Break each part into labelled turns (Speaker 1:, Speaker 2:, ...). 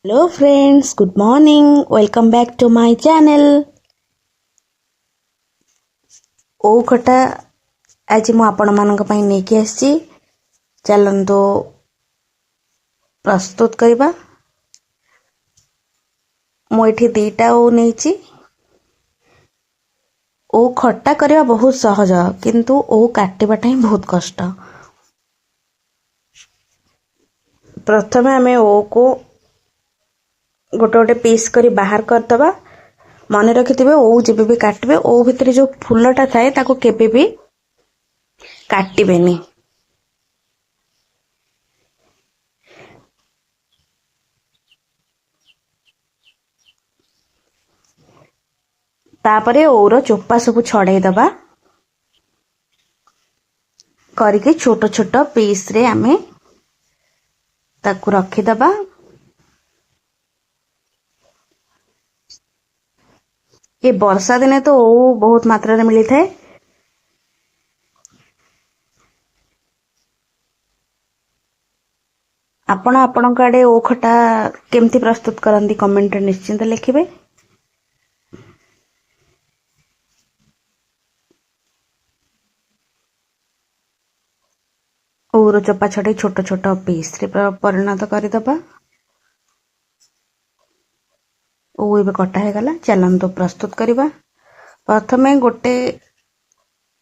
Speaker 1: Hello friends, good morning, welcome back to my channel. ଓଉ ଖଟା ଆଜି ମୁଁ ଆପଣମାନଙ୍କ ପାଇଁ ନେଇକି ଆସିଛି। ଚାଲନ୍ତୁ ପ୍ରସ୍ତୁତ କରିବା। ମୁଁ ଏଠି 2ଟା ଓଉ ନେଇଛି। ଓଉ ଖଟା କରିବା ବହୁତ ସହଜ, କିନ୍ତୁ ଓଉ କାଟିବାଟା ହିଁ ବହୁତ କଷ୍ଟ। ପ୍ରଥମେ ଆମେ ଓଉକୁ ଗୋଟେ ଗୋଟେ ପିସ୍ କରି ବାହାର କରିଦେବା। ମନେ ରଖିଥିବେ, ଓଉ ଯେବେ ବି କାଟିବେ, ଓଉ ଭିତରେ ଯେଉଁ ଫୁଲଟା ଥାଏ ତାକୁ କେବେ ବି କାଟିବେନି। ତାପରେ ଓଉର ଚୋପା ସବୁ ଛଡ଼େଇ ଦେବା କରିକି ଛୋଟ ଛୋଟ ପିସ୍ରେ ଆମେ ତାକୁ ରଖିଦେବା। ଏ ବର୍ଷା ଦିନେ ତ ଓଉ ବହୁତ ମାତ୍ରାରେ ମିଳିଥାଏ। ଆପଣ ଆପଣଙ୍କ ଆଡ଼େ ଓଉ ଖଟା କେମିତି ପ୍ରସ୍ତୁତ କରନ୍ତି କମେଣ୍ଟରେ ନିଶ୍ଚିନ୍ତ ଲେଖିବେ। ଓଉର ଚୋପା ଛଡ଼େଇ ଛୋଟ ଛୋଟ ପିସ୍ରେ ପରିଣତ କରିଦେବା। ଓଉ ଏବେ କଟା ହେଇଗଲା, ଚାଲନ୍ତୁ ପ୍ରସ୍ତୁତ କରିବା। ପ୍ରଥମେ ଗୋଟେ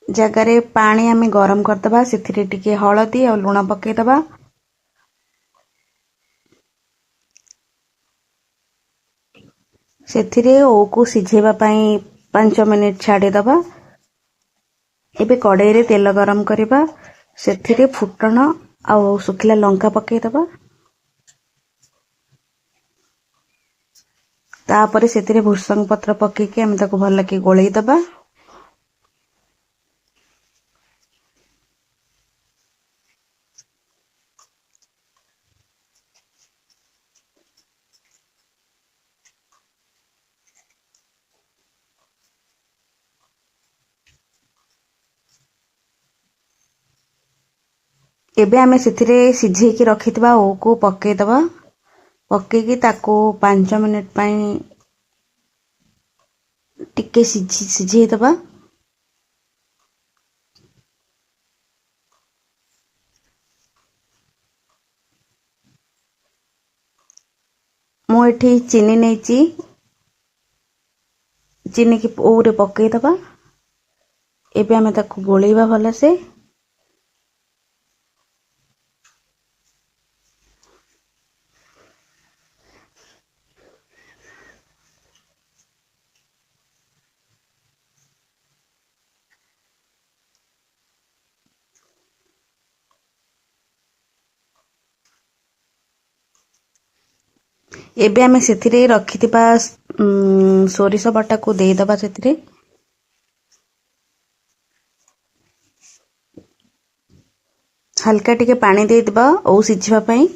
Speaker 1: ଜାଗାରେ ପାଣି ଆମେ ଗରମ କରିଦେବା। ସେଥିରେ ଟିକେ ହଳଦୀ ଆଉ ଲୁଣ ପକାଇଦେବା। ସେଥିରେ ଓଉକୁ ସିଝେଇବା ପାଇଁ 5 ମିନିଟ୍ ଛାଡ଼ିଦେବା। ଏବେ କଡ଼େଇରେ ତେଲ ଗରମ କରିବା। ସେଥିରେ ଫୁଟଣ ଆଉ ଶୁଖିଲା ଲଙ୍କା ପକାଇଦେବା। ତାପରେ ସେଥିରେ ଭୃସଙ୍ଗ ପତ୍ର ପକେଇକି ଆମେ ତାକୁ ଭଲକି ଗୋଳେଇ ଦେବା। ଏବେ ଆମେ ସେଥିରେ ସିଝେଇକି ରଖିଥିବା ଓଉକୁ ପକେଇଦେବା। ପକେଇକି ତାକୁ 5 ମିନିଟ୍ ପାଇଁ ଟିକେ ସିଝେଇଦେବା। ମୁଁ ଏଠି ଚିନି ନେଇଛି, ଚିନିକି ଓଉରେ ପକେଇଦେବା। ଏବେ ଆମେ ତାକୁ ଗୋଳେଇବା ଭଲସେ। ଏବେ ଆମେ ସେଥିରେ ରଖିଥିବା ସୋରିଷ ବଟାକୁ ଦେଇଦେବା। ସେଥିରେ ହାଲକା ଟିକେ ପାଣି ଦେଇଦେବା ଓଉ ସିଝିବା ପାଇଁ।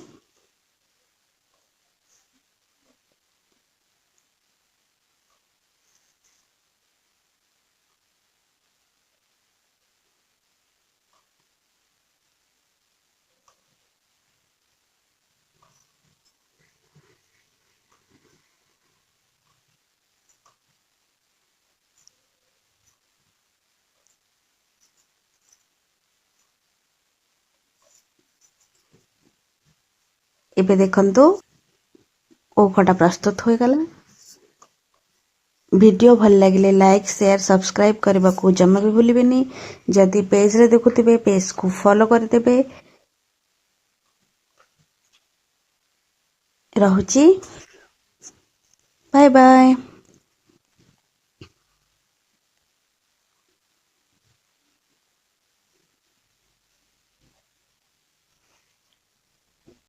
Speaker 1: ଏବେ ଦେଖନ୍ତୁ ଓଉ ଖଟା ପ୍ରସ୍ତୁତ ହୋଇଗଲା। ଭିଡ଼ିଓ ଭଲ ଲାଗିଲେ ଲାଇକ୍, ସେୟାର, ସବସ୍କ୍ରାଇବ୍ କରିବାକୁ ଜମା ବି ଭୁଲିବେନି। ଯଦି ପେଜ୍ରେ ଦେଖୁଥିବେ ପେଜ୍କୁ ଫଲୋ କରିଦେବେ। ରହୁଛି, ବାଏ ବାଏ।